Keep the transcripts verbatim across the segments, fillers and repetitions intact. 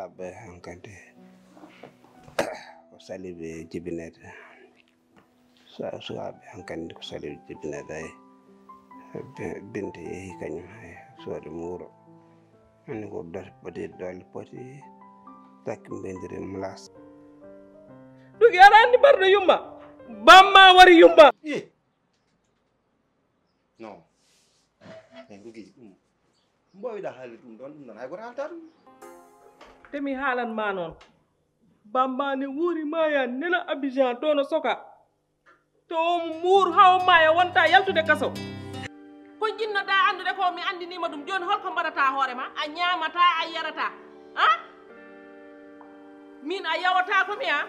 Sukaaɓe hankadi ko saliɓe jibinede. Sa- sukaaɓe hankadi ko saliɓe jibinede. Ay, be- binte yehi kañum, ay, soode muuro. Ani ko dot poti dol poti takki mbendiri mlas. Dugi aɗa anndi mbarɗo yumma. Bamma wari yumma. Non. Min rugi ɗum. Mbowiɗa haalde ɗum ɗon, ɗum ɗon hay goto haalta ɗum. Te mi haalan ma noon. Bamma ne wuuri maya nena Abidjan to no soka. To o muur haw maya wonta yaltude kaso. Ko jinnoɗa anndude ko mi anndinima ɗum. Jooni holko mbaɗata hoore ma? A ñaamata, a yarata. Ha? Min a yawata ko mi a?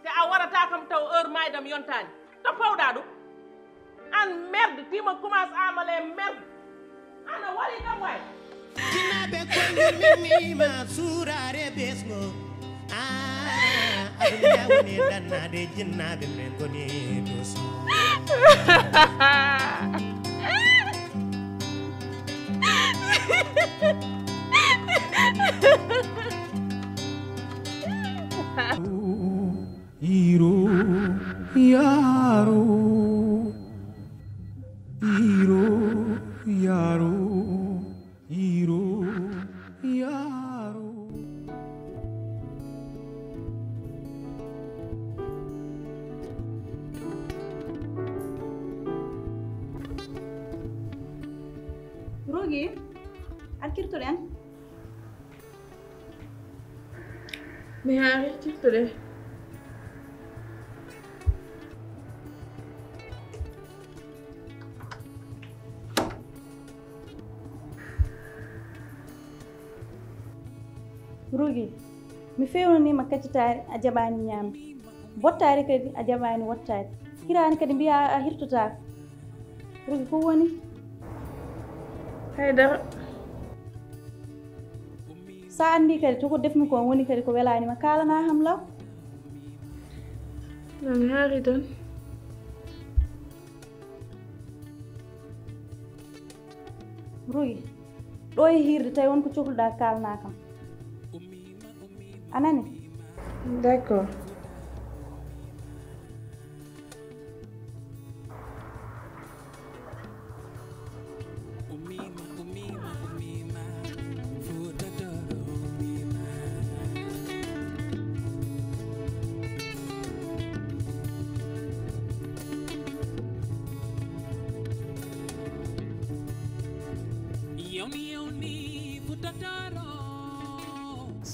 Te a warata kam taw heure maydam yontani. To pawɗa ɗum? An merde, tu me commences à me les merde. Ana wari kam way. Jinnaɓe kondir min mima surare besgo. Ah, aduna woni dannade jinnaɓe min goni dus. Iro yaro. Iro yaro. Iro yaro. Rogi, arkirtoɗen. Mi haari ciftude. Rogi, mi fewnanima kaccitaare a jaɓani ñaamde, bottaari kadi a jaɓani wottaade, hiraani kadi mbiya a hirtotaako. Rogi, ko woni? Haydara. Sa anndi kadi to ko defmi ko woni kadi ko welaani ma, kaalana ham law. Nani haari tan. Rogi, ɗo e hiirde tawi won ko cohluɗa kaalana kam. A nani? D'accord.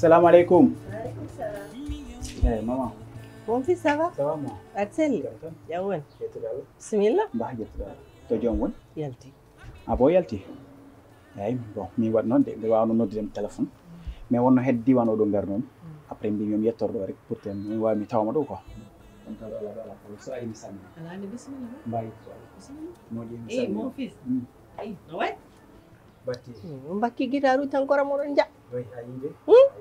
Salamu aleykum. Aleykum salam. Eyi mama. Mon fils, ça va? Ça va mo? Aɗa selli? Jam woni. Yettude Allah. Bisimilla. Mba yettude Allah. To joom woni? Yalti. A bo yalti? Eyi bon, min waɗi noon de, mbiɗa waawno noddude mo téléphone. Mais wonno hedde diwan o ɗo mbeer noon. Après mbimi yomi yettor ɗo rek pour que mi wawa mi tawama ɗo quoi. On kala ala ala ala so ari mi salmina. Ala ni bisimilla. Mba yettude Allah. Bisimilla. Moƴƴi mi salmina. Eyi mon fils. Eyi no waɗi? Batti. Mbakki guitare uji tan gora moɗon ja. Way ha yiide.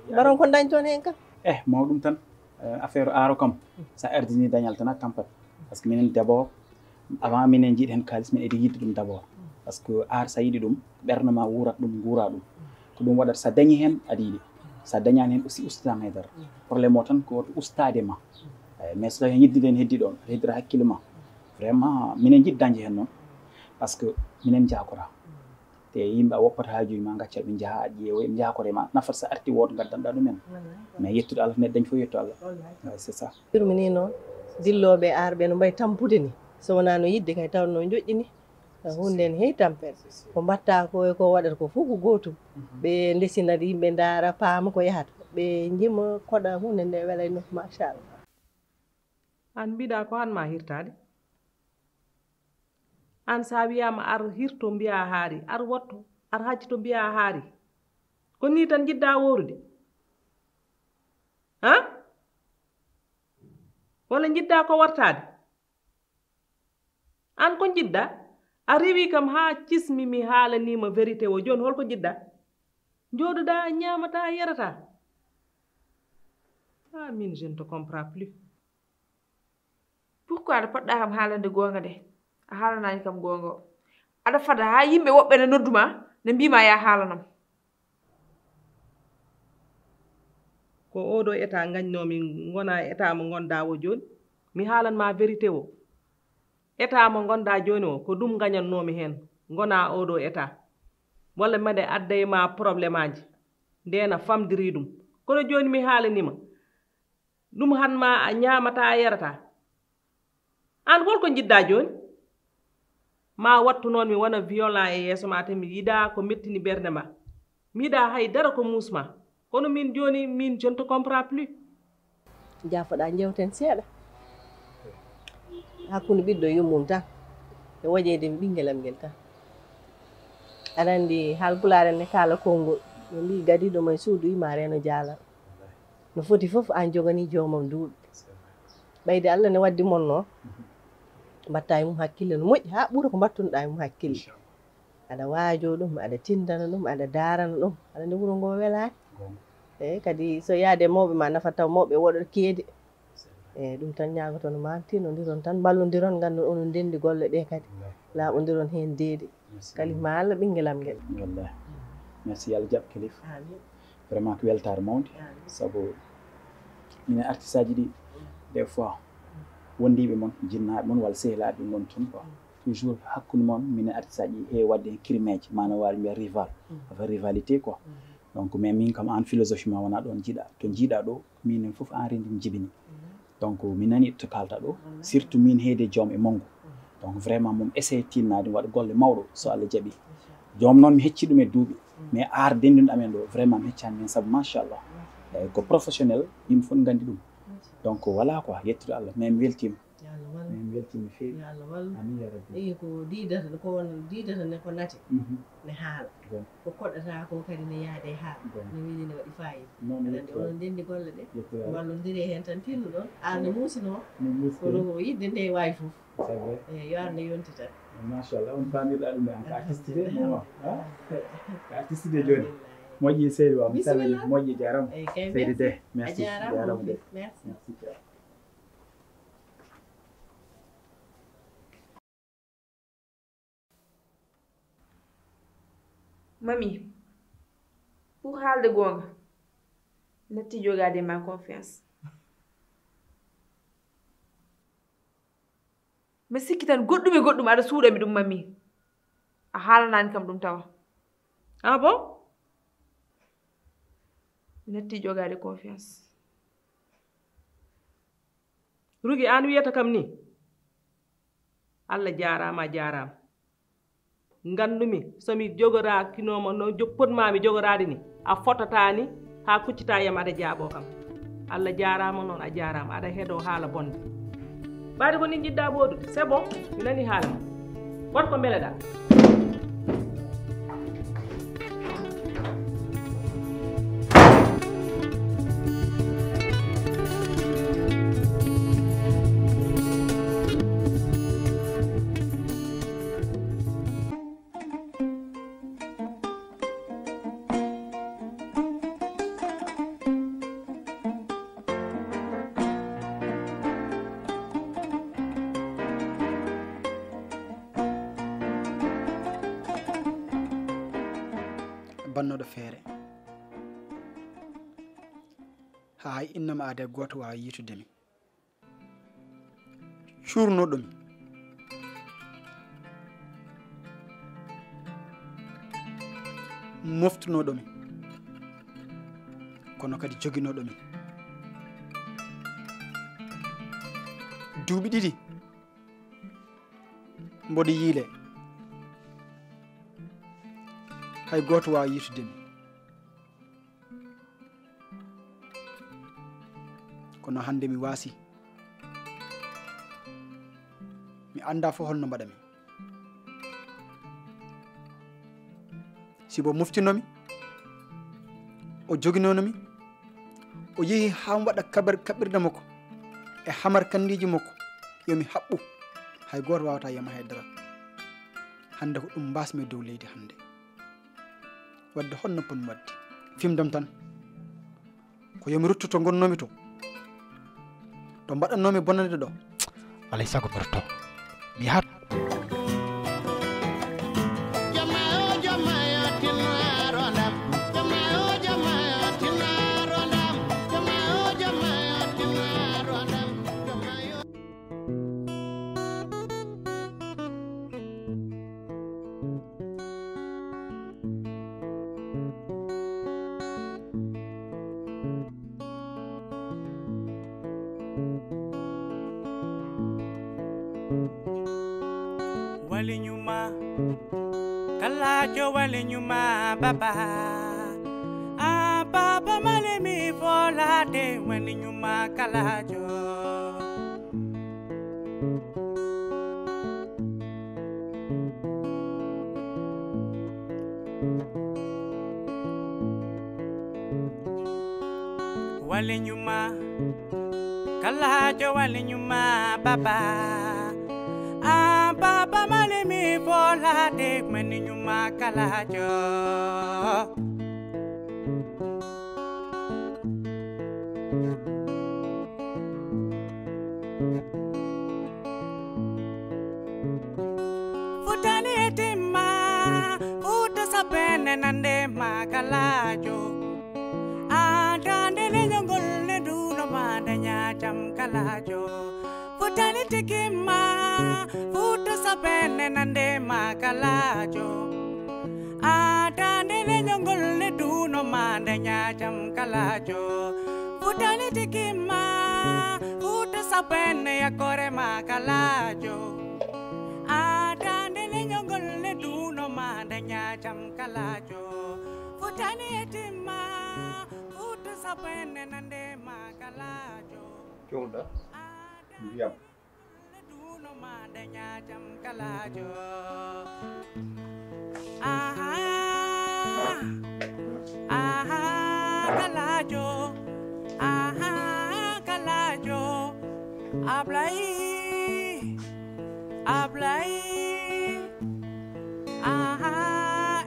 Mbaron ko dañton hen kam. Eh mawɗum tan. Affaire aaro kam, so a ardini dañal tan a tampat. Parce que minen d' abord, avant minen njiiɗa heen kaalis, min eɗi yiɗde ɗum d' abord. Parce que aar so a yiɗi ɗum, ɓernde ma wuurat ɗum, nguura ɗum. Ko ɗum waɗata so a dañi heen aɗa yiɗi. So a dañaani heen aussi ustataama e dara. Problème o tan ko woto ustaade ma. Eyi mais so tawi yiɗde nde ne heddi ɗoon, aɗa heddira hakkille ma. Vraiment minen njiɗi dañde heen noon. Parce que minen njaakora. Te yimɓe a woppata haajuuji ma, ngacca ɓe njaha ƴeewoya, ɓe njaha koɗe ma. Nafata so arti wooto ngaddanɗa ɗumen. Mais yettude Allah neɗɗo dañ fof yetto Allah. Eyi c'est ça. Yurmini noon dillooɓe e aarɓe no mbayi tampude ni. So wonaa no yiɗde kay tawno njoƴƴini. Huunde ne heewi tampere. Ko mbatta ko e ko waɗata ko fof ko gootum. Ɓe ndesina yimɓe ndaara paama ko yahata. Ɓe njima koɗa huunde nde wela e nokku machallah. Aan mbiɗa ko aan ma hirtaade. Aan so a wiyaama ar hirto mbiya a haari, ar wotto, ar haccito mbiya a haari. Ko nii tan njiɗda woorude? Ha? Walla njiɗda ko wartaade? Aan ko njiɗda? A rewi kam haa cismi mi haalaniima vérité o, jooni holko njiɗda? Njooɗoɗa ñaamata yarata? Ah min je ne te comprends plus. Pourquoi aɗa poɗɗa kam haalande goonga nde a haalanaani kam goonga o? Aɗa fada haa yimɓe woɓɓe ne nodduma ne mbima ya haalanam. Ko oɗo état ngañnoomi, ngona état mo ngonɗaa o jooni. Mi haalan ma vérité o. État mo ngonɗaa jooni o, ko ɗum ngañannoomi heen, ngona oɗo état. Walla mbaɗe adda e ma problème aji. Ndeen a famdirii ɗum. Kono jooni mi haalanii ma. Ɗum han ma a ñaamataa, a yarataa. Aan hol ko njiɗɗaa jooni? Ma wattu noon mi wona violent e yeeso ma, te mi yiɗaa ko mettini ɓernde ma. Mi yiɗaa hay dara ko muus ma. Kono min jooni, min, je ne te comprends plus. Jaafoɗaa, njewten seeɗa. Hakkunde ɓiɗɗo e yummum tan. E wajeede mi ɓinngel am ngel tan. Aɗa anndi haalpulaar en ne kaala konngol. Ɓe mbii gadiiɗo mo e suudu yima reeno jaalal. No foti fof aan joganii joomam duuɓi. Ɓayde Allah ne waddi mon noon. Mbaɗtaa e mum hakkille no moƴƴi, haa ɓura ko mbaɗtunoɗaa e mum hakkille. Aɗa waajoo ɗum, aɗa tinndana ɗum, aɗa daarana ɗum. Aɗa anndi wuro ngoo welaani. Eeyi, kadi so yaade mawɓe ma nafa taw mawɓe woɗɗo keedi. Eeyi, ɗum tan ñaagoton ma, tinnondiron tan, mballondiron, nganndon onon ndenndi golle ɗee kadi. Laaɓondiron heen deedi. Merci. Kalif ma Allah ɓinngel am ngel. Wallahi. Merci, yo Allah jaɓ kalif. Amin. Vraiment ko weltaare mawnde. Amin. Sabu minen artiste aji ɗi, des fois, wondiiɓe mon, jinnaaɓe mon walla sehilaaɓe mon toon quoi. Toujours hakkunde mon, minen artiste aji ɗi, heewi waɗde heen crimeeje, maanaam waawi mbiya rival. Affaire rivalité quoi. Donc, mais min kam, aan philosophie ma wonaa ɗoon njiiɗaa, to njiiɗaa ɗo, minen fof aan renndi mi jibini. Donc, mi nanii to kaalta ɗo, surtout min heedi joom e manngu. Donc, vraiment, mum essayer tinnaade, waɗa golle mawɗo, so Allah jaɓi. Joom noon mi hecci ɗum e duuɓi, mais art denndinɗo amen ɗo, vraiment mi heccaani heen sabu, machallah. Eeyi, ko professionnel, yimɓe fof nganndi ɗum. Donc, voilà quoi, yettude Allah, mais mi weltiima. Yo Allah wallu. Min weltiima no feewi. Yo Allah wallu. Amin ya rabbi. Eyi, ko diidata, ko won diidata ne ko nate. Mhm. Ne haala. Bon. Ko koɗata ko kadi ne yaade e haala. Bon. Ne weli ne waɗi faayiida. Noon. Aɗa anndi onon ndenndi golle ɗe. Yettoyaama. Mballondire heen tan tinno ɗon. Aan ne muusinoo. Ne muusi. Kono ko yiɗde nde waawi fof. C'est vrai. Eyi, yo Allah ne yonti tan. Machallah, on paamirɗaa ɗum en ka artiste de, alhamdulillah, maman, ha? Alhamdulillah. Ka artiste de jooni. Alhamdulillah. Moƴƴi seydi wa, mi salmini. Bisimilla. Moƴƴi, jaaraama. Eyi, kay, seydi merci. De, merci. A jaaraama. Jaaraama de. Merci. Merci, jaaraama. Mami, pour haalde goonga, natti jogaade ma confiance. Mi sikki tan goɗɗum e goɗɗum aɗa suuɗa mi ɗum, Mami. A haalanaani kam ɗum tawa. Ah bon? Mi natti jogaade confiance. Rugi, aan wiyata kam ni? Allah jaaraama, a jaaraama. Nganndumi, so mi jogoraakinooma no jo-, potmaami jogoraade ni, a fotataa ni, haa kuccitaa yam aɗa jaaɓoo kam. Allah jaaraama noon, a jaaraama, aɗa heɗoo haala bonde. Ɓaade ko ni njiɗɗaa ɓooydude, c'est bon, mi nanii haala ma. Waɗ ko mbeleɗaa. Bannooɗo feere. Haa hay innama aade gooto waawa yiitude mi. Cuurnooɗo mi. Moftunooɗo mi. Kono kadi joginooɗo mi. Duuɓi ɗiɗi. Mboɗo yiile. Hay gooto waawa yiitude mi. Kono hannde mi waasi. Mi anndaa fof holno mbaɗa mi. Sibo moftinoo mi, o joginoono mi, o yehi haa mi waɗa kabar-, kaɓirɗe makko e hamar kanndiiji makko, yo mi haɓɓu, hay gooto waawataa yama hay dara. Hannde ko ɗum mbaasmi e dow leydi hannde. Waɗde honno potmi waɗde? Fimdam tan. Ko yo mi rutto to ngonnoomi to. To mbaɗannoomi bonannde ɗo. Alay sago mi rutto. Mi yahat. Jama o jama ya tinaro ndam. Jama o jama ya tinaro ndam. Jama Wali nyuma, kalajo wali nyuma baba. Ah, baba male mi fola de wali nyuma kalajo. Wali nyuma, kalajo wali nyuma baba. Ah, baba male mi fola de mani nyuma kalajo. Futani etima, futa sapene nande makalajo. Atande le nyongol le duno manda nyacham kalajo. Futani tikima, futa sapene nande makalajo. Atande le nyongol le duno manda nyacham kalajo. Futani tikima, futa sapene ya kore makalajo. Atande le nyongol le duno manda nyacham kalajo. Futani etima, futa sapene nande makalajo. Jonda, ndiyam. Aha, aha, kalajo. Aha, kalajo. Ablay, ablay. Aha,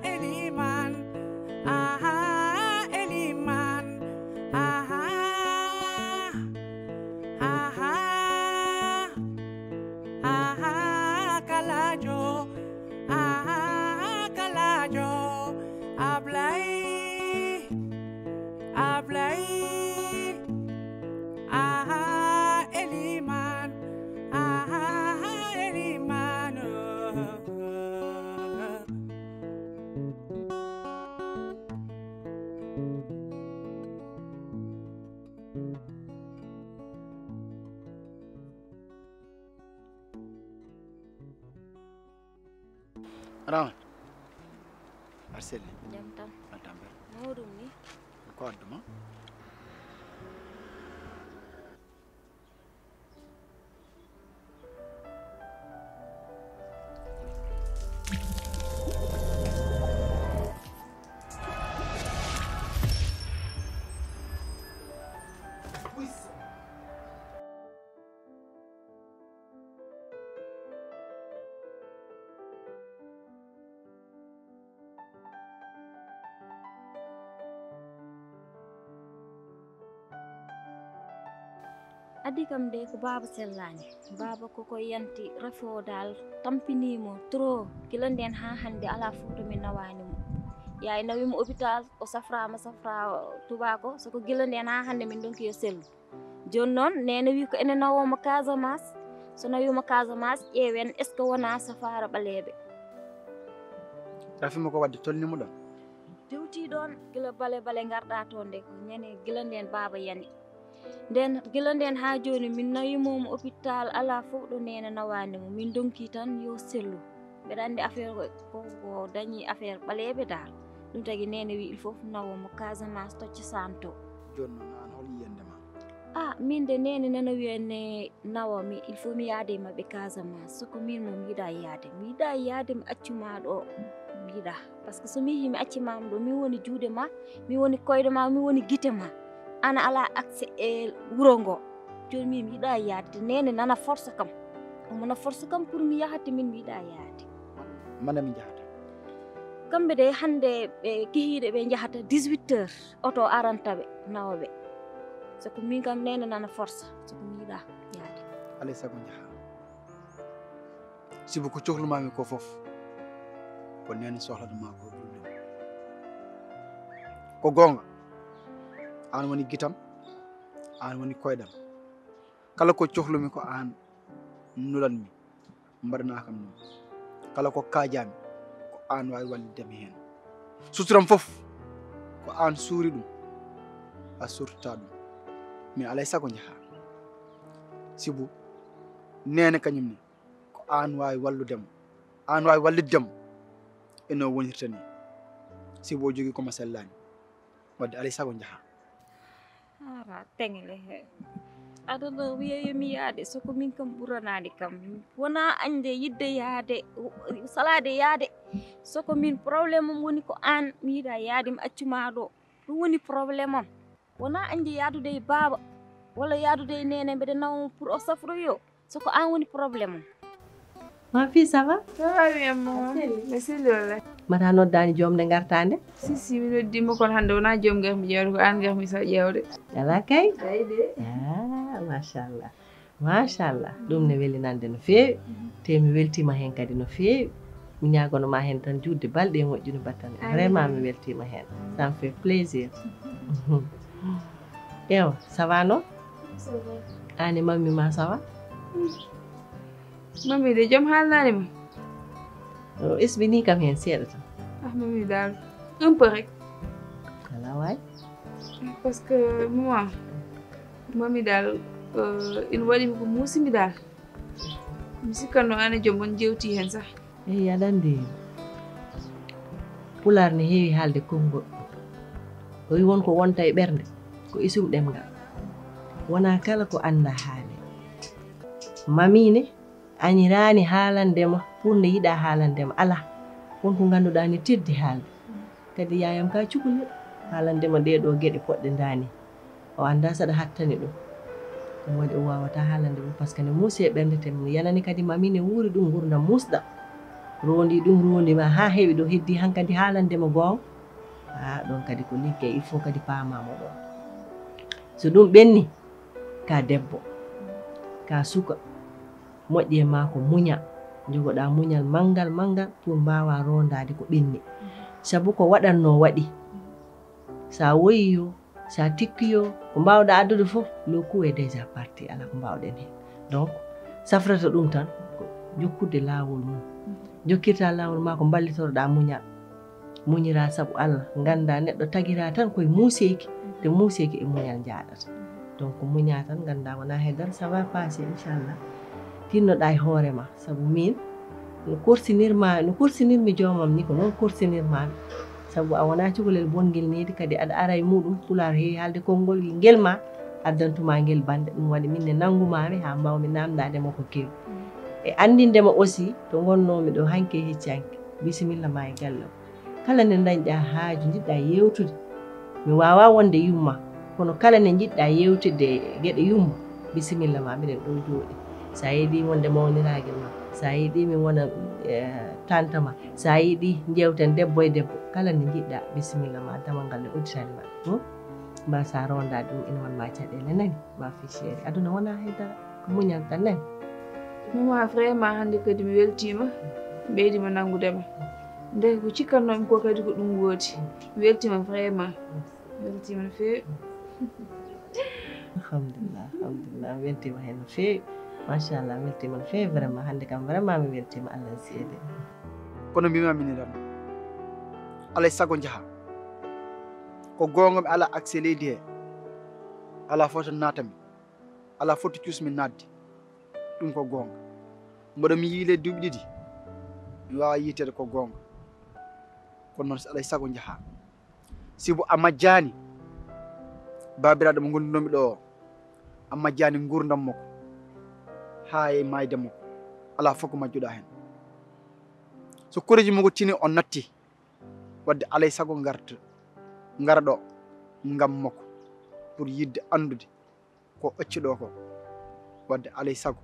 Eliman. Aha, Eliman. Aha, aha, aha, kalajo. Aha, kalajo. Ablay, ablay. Aha, Eliman. Aha, Eliman. Rawan. Arseli. Jam tan. Atambe. Moɗum ni? Ko adduma? Adii kam de ko baaba sellaani. Baaba koko yanti, rafo dal tampinii mo trop. Gila ndeen haa hannde alaa fof to mi nawaani mo. Yaay nawi mo hôpital, o safraama safraa tubaako, so ko gila ndeen haa hannde min ndonki yo sellu. Jooni noon, neene wi ko ene nawoo mo Casamance. So nawii mo Casamance, ƴeewen est-ce que wonaa safaara ɓaleeɓe? Rafi mo ko waɗde tolni mo ɗon? Dewtii ɗoon, gila bale bale ngarɗaa toon de, ko ñande gila ndeen baaba yani. Ndeen, gila ndeen haa jooni, min nawii mo mo hôpital, alaa fof ɗo neene nawaani mo. Min ndonki tan yo sellu. Mbeɗa anndi affaire ko, ko, ko dañi affaire ɓaleeɓe dal. Ɗum tagi neene wi il faut nawoo mo Casamance to cosaan to. Jooni noon, aan hol yiyannde ma? Ah, min de neene nana wiya ne nawa mi, il faut mi yaade e maɓɓe Casamance. So ko min mo mi yiɗaa yaade. Mi yiɗaa yaade mi accu ma ɗo. Mi yiɗaa. Parce que so mi yii mi acci ma ɗo, mi woni juuɗe ma, mi woni koyɗe ma, mi woni gite ma. Ana alaa accès e wuro ngo. Jooni min mi yiɗaa yaade. Neene nana force kam. Omo na force kam pour mi yaha te min mi yiɗaa yaade. Mana mi njahata? Kamɓe de hannde ɓe kihiiɗe ɓe njahata dix-huit heures. Oto aranta ɓe, nawa ɓe. So ko min kam neene nana force, so ko mi yiɗaa yaade. Alay sago njaha. Sibu ko cohlumami ko fof, ko neene sohlata ma ko ɗum ɗum. Ko goonga, aan woni gitam, aan woni koyɗam. Kala ko cohlumi ko aan nulanmi, mbaɗanaa kam ɗum. Kala ko kaajaami, ko aan waawi wallitde mi heen. Suturam fof, ko aan suuri ɗum, a suurtataa ɗum. Min alay sago njaha. Sibu, neene kañum ne, Aan waawi wallude mo, aan waawi wallitde mo e no wonirta ni, sibu o jogii ko mo sellaani. Wadde alay sago njaha. Ara teŋle he. Aɗa no wiya yo mi yaade, so ko min kam ɓuranaade kam. Wonaa añde yiɗde yaade, salaade yaade. So ko min problème am woni ko aan, mi yiɗa yaade, mi accu ma ɗo. Ɗum woni problème am. Wonaa añde yaadude e baaba, walla yaadude e neene, mbeɗa nawa mo pour o safroyo. So ko aan woni problème am. Ma fille, ça va? Ça va bien, maman. Mi selli wallahi. Mata noddaani joom nde ngartaande? Si, si, mi noddi mo, kono hannde wonaa joom ngar mi ƴeewde, ko aan ngar mi sa ƴeewde. Alaa kay? Ay de. Ah, machallah. Machallah. Ɗum ne welinande no feewi. Te mi weltiima heen kadi no feewi. Mi ñaagono ma heen tan juutde balɗe e moƴƴude battane. Amiin. Vraiment, mi weltiima heen. Ça me fait plaisir. Ewa, ça va non? Ça va. Aan e mammi ma, ça va? Mami de, joom haalnaani ma? O isbini kam heen seeɗa tan. Ah, mami daal, un peu rek. Alaa waay. Parce que maman, mami daal, eh, ina waɗi ko muusimi daal. Mi sikkanno aan e joom mon njeewti heen sah. Eyi, aɗa anndi, Pulaar ne heewi haalde konngol. O wi won ko wonta e ɓernde, ko isum ɗemngal. Wonaa kala ko anndaa haale. Mami ne, añiraani haalande ma pour nde yiɗa haalande ma, alaa. Won ko ngannduɗaa ne teddi haalde. Kadi yaayam ka cukalel, haalande ma ɗee ɗoo geɗe poɗɗe ndaani. O anndaa saɗa hattani ɗum. Ɗum waɗi o waawataa haalande ma, parce que ne muusi e ɓernde, te yanani kadi mami ne wuuri ɗum nguurndam muusɗam. Roondi ɗum, roondi ma haa heewi ɗo, heddi hankadi haalande ma goonga. Ah, ɗon kadi ko liggey, il faut kadi paamaa mo ɗon. So ɗum ɓenni, ka debbo, ka suka, moƴƴi e maa ko muña. Njogoɗaa muñal manngal, manngal, pour mbaawaa roondaade ko ɓenni. Sabu ko waɗannoo waɗi. Sa woyi yo, sa tikki yo, ko mbaawɗaa addude fof, le coup est déjà parti, alaa ko mbaawɗen heen. Donc, safrata ɗum tan, ko jokkude laawol mum. Jokkirta laawol maa ko mballitoroɗaa muñal. Muñiraa sabu Allah, nganndaa neɗɗo tagiraa tan koye muuseeki, te muuseeki e muñal njaaɗata. Donc, muñaa tan, nganndaa wonaa haydara, ça va passer, inchallah. Tinnoɗaa e hoore ma, sabu miin, no korsinirma, no korsinirmi joomam ni, ko noon korsinirmaami. Sabu a wonaa cukalel bongel needi, kadi aɗa ara e muɗum, Pulaar heewi haalde konngol ngel ma, addantuma ngel bannde. Ɗum waɗi min ne nanngumaami haa mbaawmi naamndaade mo ko kewi. E anndinde ma aussi, to ngonnoomi ɗo hanki e hecci hanki. Bisimilla ma e galle o. Kala nde ndañɗaa haaju, njiɗɗaa yeewtude, mi waawaa wonde yumma, kono kala nde njiɗɗaa yeewtidde e geɗe yumma, bisimilla ma, miɗen ɗo jooɗii. So a yiɗii wonde mawniraagel ma, so a yiɗii mi wona, eh, tanta ma, so a yiɗii njeewten debbo e debbo, kala nde njiɗɗaa, bisimilla ma, damal ngal ne udditani ma. Hmm? Mbaasaa rondaade ɗum, ina won ma caɗeele nani, ma fi chéri. Aduna wonaa haydara, ko muñal tan nani. Maman, vraiment, hannde kadi mi weltiima, ɓeydiima nanngude ma. Ndeke ko cikkatnoomi ko kadi ko ɗum woodi. Mi weltiima vraiment. Mi weltiima no feewi. Alhamdulillah, alhamdulillah. Mi weltiima heen no feewi. Machallah, mi weltiima no feewi vraiment. Hannde kam vraiment mi weltiima, Allah e seede. Kono mbima min tan, alay sago njaha. Ko goonga mi alaa accès leydi he. Alaa fof to naatami. Alaa fof to cuusmi naatde. Ɗum ko goonga. Mboɗo mi yii le duuɓi ɗiɗi. Mi waawaa yiiteede ko goonga. Kono noon, so alaa e sago njahaa. Sibu a majjaani baabiraaɗo mo ngondunoomi ɗo o. A majjaani nguurndam makko. Haa e maayde makko. Alaa fof ko majjuɗaa heen. So koreeji makko tini o natti. Wadde alaa e sago ngarta, ngara ɗo ngam makko. Pour yiɗde anndude ko acci ɗo ko. Wadde alaa e sago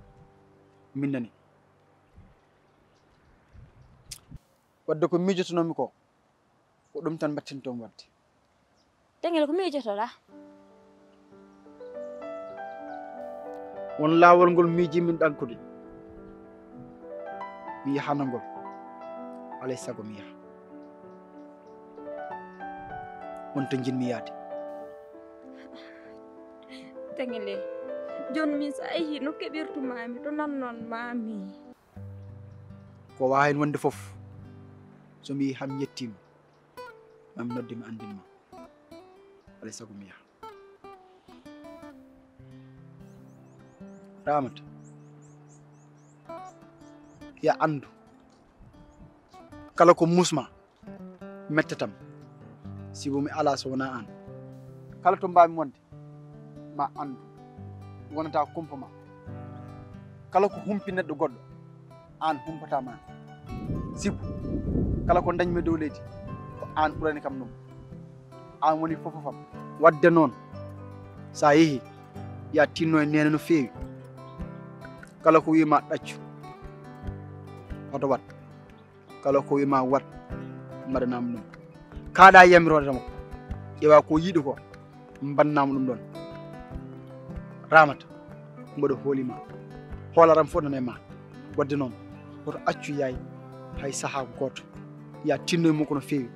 min nani. Wadde ko miijotonoomi ko, ko ɗum tan mbattinton waɗde. Dengel, ko miijotoɗaa? Won laawol ngol miiji min ɗankude. Mi yahana ngol. Alaa e sago mi yaha. Won to njiɗmi yahde. Dengel, jooni min so a yehii, no keɓirtumaami, to nannon maami? Ko waawi heen wonde fof, so mi yehii haa mi yettiima, ma mi nodde mi anndin ma. Alaa e sago mi yaha. Ramata. Ya anndu, kala ko musma mettatam, sibu mi alaa so wonaa aan. Kala to mbaami wonde, ma anndu, wonata kumpa ma. Kala ko humpi neɗɗo goɗɗo, aan humpataa ma. Sibu kala ko ndañmi e dow leydi, ko aan ɓurani kam ɗum. Aan woni fof fof am. Waɗde noon, so a yehii, ya tinno e neene no feewi. Kala ko wiima ɗaccu, hoto waɗ. Kala ko wiima waɗ, mbaɗanaama ɗum. Kaaɗa yamiroore makko, ƴeewa ko yiɗi ko, mbaɗanaama ɗum ɗoon. Ramata, mboɗo hooli ma. Hoolaram fof nana e ma. Waɗde noon, hoto accu yaay hay sahaa gooto. Ya tinno e makko no feewi.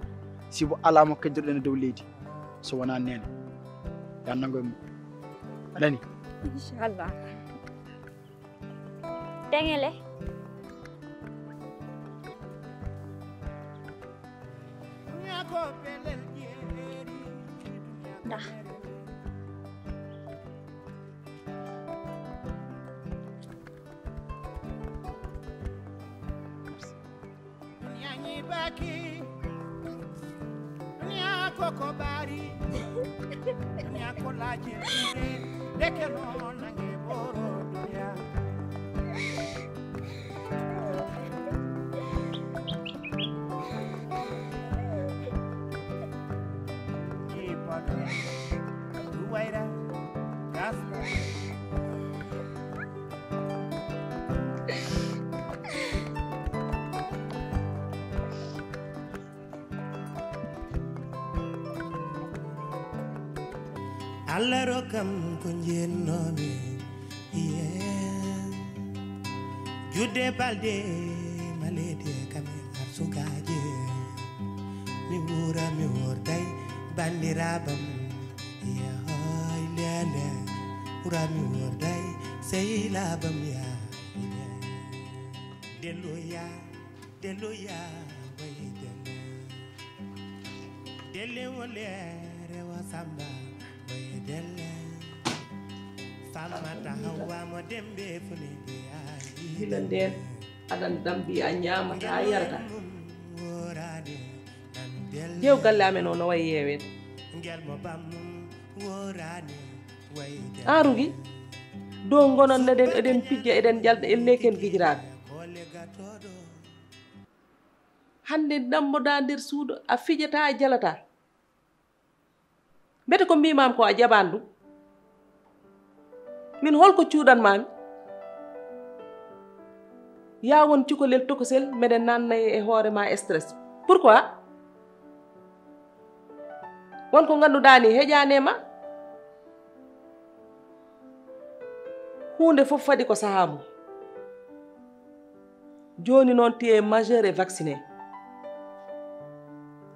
Sibu alaa mo keddoɗen e dow leydi so wonaa neene. Ya nanngo e makko. A nani? Inchallah. Teŋele. Dah. Duniya ñiibaaki, duniya koko ɓaari, duniya ko laaje ɗiɗe, deke noon nange ɓoro duniya. Ñiibaɗo, duwayra, gasɗo. Allah rokkam ko njennoomi, yeah. Juɗde balɗe maleede kam e ar sukaaje. Mi wuura mi worday banndiraaɓam, yahay lele. Wuura mi worday sehilaaɓam, yahay lele. Delloya, delloya, way delle. Delle wole rewa samba, way delle. Famata hawa mo dembe funi be ayi. Gila ndeen aɗan dambi a ñaamata, a yarata. Worani nan delle. Jeew galle amen o no wayi yeeweede. Ngel mo bam worani. Aan Rugi, dow ngonon eɗen, eɗen pijja, eɗen jalda, ellee ken gijiraaɓe. Hannde dammoɗaa nder suudu, a fijataa, a jalataa. Mbete ko mbiimaam ko a jaɓaani ɗum? Min holko cuuɗanmaami? Yaa won cukalel tokosel, meɗen nanna e hoore ma stress. Pourquoi? Won ko ngannduɗaa ni heƴaani e ma. Huunde fof fadi ko sahaa mum. Jooni noon, tu es majeur et vacciné.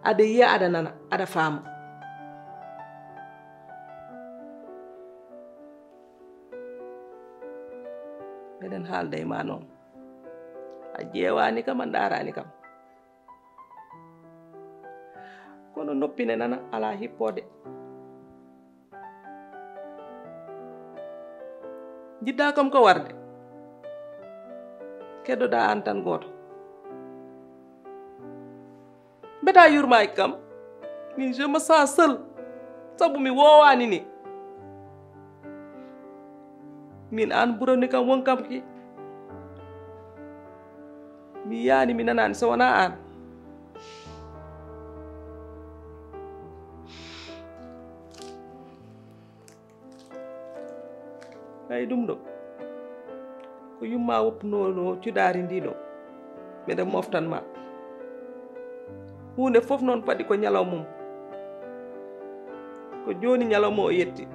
Aɗa yiya, aɗa nana, aɗa faama. Meɗen haalda e ma noon. A ƴeewaani kam, a ndaaraani kam. Kono noppi ne nana, alaa hippoode. Njiɗɗaa kam ko warde. Keddoɗaa aan tan gooto. Mbeɗa yurmaaki kam. Min, je me sens seul. Sabu mi woowaani ni. Min, aan ɓurani kam won kam ki. Mi yiyaani, mi nanaani so wonaa aan. Ay, ɗum ɗo ko yumma woppunoo cuɗaari ndi ɗo. Miɗa moftan ma. Huunde fof noon fadi ko ñalawma mum. Ko jooni ñalawma o yetti.